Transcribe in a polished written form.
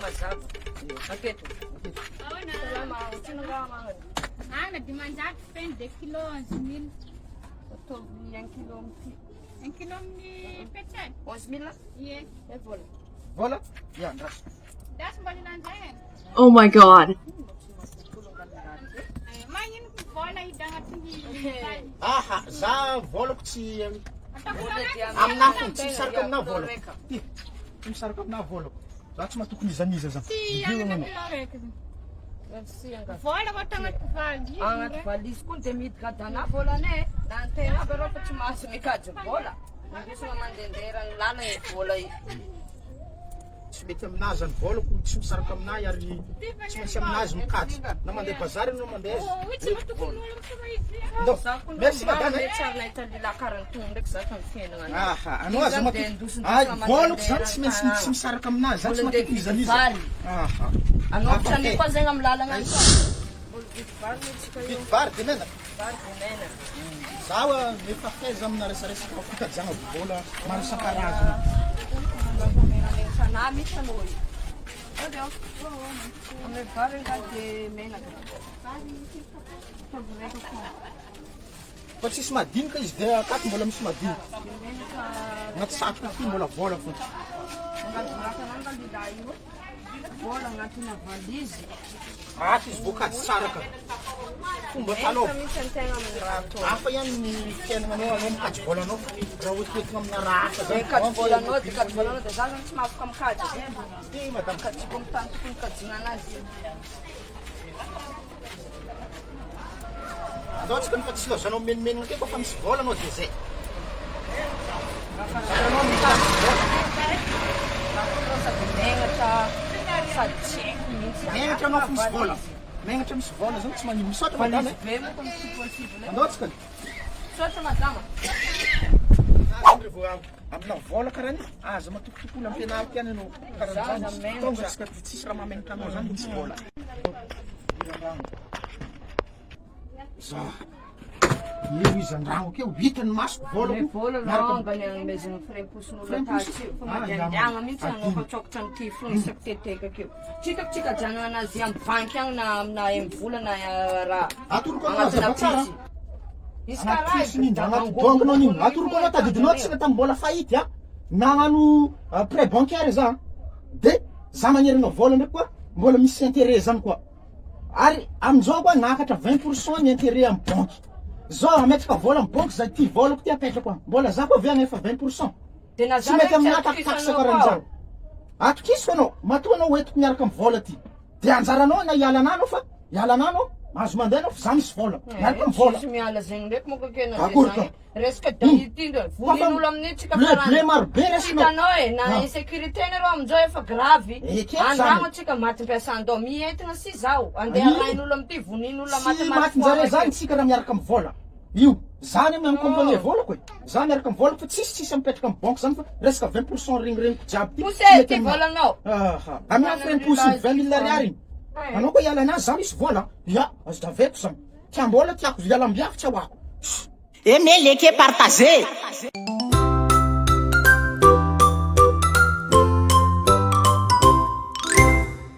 mazava. Aketo. Salama, otrino nga magnano. Ana 500 feno de kilo 11 mille. Ataovy un kilo amin'ity. Un kilo amin'ny petsay. 11 mille? Ie. E vola. Vola? Ya, ndraso. Dasy mbola ilanjay e. Oh my god. Eh, Magnino ko vola hiditra agnatin'ny valy. Aha, za volako tsy Ataoko Vola dia Aminà fony tsy misaraka aminà Kilo volako. raika. Ty, tsy misaraka aminà volako. Za tsy matoky n'iza n'iza zany. Tsy Vidio anana anao. kilo raiky zany. Merci anga. Vola vao atao agnaty valy. Agnaty valise koa dia midika adana volanay e. Na antegna aby arô fa tsy mahazo mikajy vola. Indesina mandehandeha eran'ny lalana io vola io. Tsy mety aminazy zany volako tsy misaraka aminahy ary tsy maintsy aminazy mikajy. Na mandeha bazary anao na mandeha aiza. Oh, tsy matoky n'olo mihitsy izy. Ndao. Za koa Merci madame. e. Tsary nahita lehilahy karaha an'itony ndraiky za tamin'ny fiainana anahy. Aha, anao aza Izy matoky. zany dia Ay, ndosindosina volako zany mandehandeha tsy maintsy eran'ny tsy misaraka aminazy. Za tsy Vola matoky n'iza n'iza. valy. Aha. Anao Hafa otrany e. koa zegny amin'ny lalana any. Mbola vidy vary moa tsika io. Vidy vary de menaka. Vary de menaka. Zaho efa faiza amina resaresaka fikajiana vola maro isan-karazany. Mampamenamenatra anahy mihitsy anao io. Aleo. Amin'ny vary angaha de menaka. Ataovy raika koa. Fa tsisy madinika izy dia akato mbola misy madinika. De menaka. Anaty satroka ty mbola vola fo. Angady baraka anao nga lehilahy io. Vola agnatina valise. Ato izy voakajy tsara ka. Fomba Menatra taloha. mihitsy antegna amin'ny raha atao. Hafa ihany ny fiainananao anao mikajy volanao raha hoetihoetina amina raha hafa De zany. kajy volanao, de kajy volanao, de za zany tsy mahafaka mikajy. Ty madame. Kajiko amin'ny tany tokony kajiana anazy. Andao tsika fa tsy laozanao menomenona akeo fa misy vola anao dia zay. Anao mikajy vola. Sady menatra, sady tsy haiko mihitsy. Menatra anao fa misy vola. Menatra misy vola zany tsy magnino. Misaotra madame. Valise be moa tsy possible. Andao tsika. Misaotra madama. Amina vola karaha an'io, aza matokitoky olona ampianariko ihany anao karaha an'izany. Tonga tsika tsisy raha mahamenatra anao zany misy vola. Za. Io izy andragno akeo, hitany masoko volako. Vola Miaraka longa ny anomezana firemposin'olona Fremposy. tatsy io. Fa Ah, mandiandiagna mihitsy adino. anao fa tsokatra an'ity fony isaky teteka akeo. Tsy hitako tsy kajianana anazy amin'ny banky agny na amina MVola na raha. Atoroko anao Agnatina mazava tsara. pisy. Izy Anaty karaha pisy nindra anaty banque-nao nino. Atoroko anao tadidinao tsika tamin'ny mbola fahity a. Nagnano prêt bancaire za. De za magnerigna vola ndraiky koa mbola misy intérêt zany koa. Ary amin'izao koa nakatra 20% ny intérêt amin'ny banky. Zao ametraka vola amin'ny banky za ty volako ty apetrako agny. Mbola za koa ve agnefa 20%. De na Tsy za mety ndraiky tsy aminah taxe atokisanao karaha koa. an'izany. Atokisiko anao, matoa anao hoentiko miaraka amin'ny vola ty. De anjaranao na hiala anah anao fa hiala anah anao, mahazo mandeha anao fa za misy vola. Miaraka amin'ny vola. Tsisy miala zegny ndraiky moko ake na Akory zay ka. Resaka daity ndray. Vonin'olo amin'io tsika Bleu farany. bleu maro be resinao. Hitanao e, na Ah. insécurité nareo amin'izao efa grave. Ekeko zany. Andragno antsika maty mpiasan-dao. Mientina sy zaho. Andeha Io. arahin'olo amin'ity vonin'olona Tsy matimaty matinjare foana zany akeo. tsika raha miaraka amin'ny vola. Io, zany amy accompagner volako e. Za miaraka amin'ny volako fa tsisy tsisy mipetraka amin'ny banque zany fa resaka 20% regniregniko jiaby ty. Pousse tsy mety ty aminahy. volanao. Aha. Aminah frem-pousse 20 mille ariary igny. Anao koa hiala anazy za misy vola. Ya, azo daveko zany. Tiam-bola tiako hialam-biavy tsy ahoako. Aimez, likez, partagez.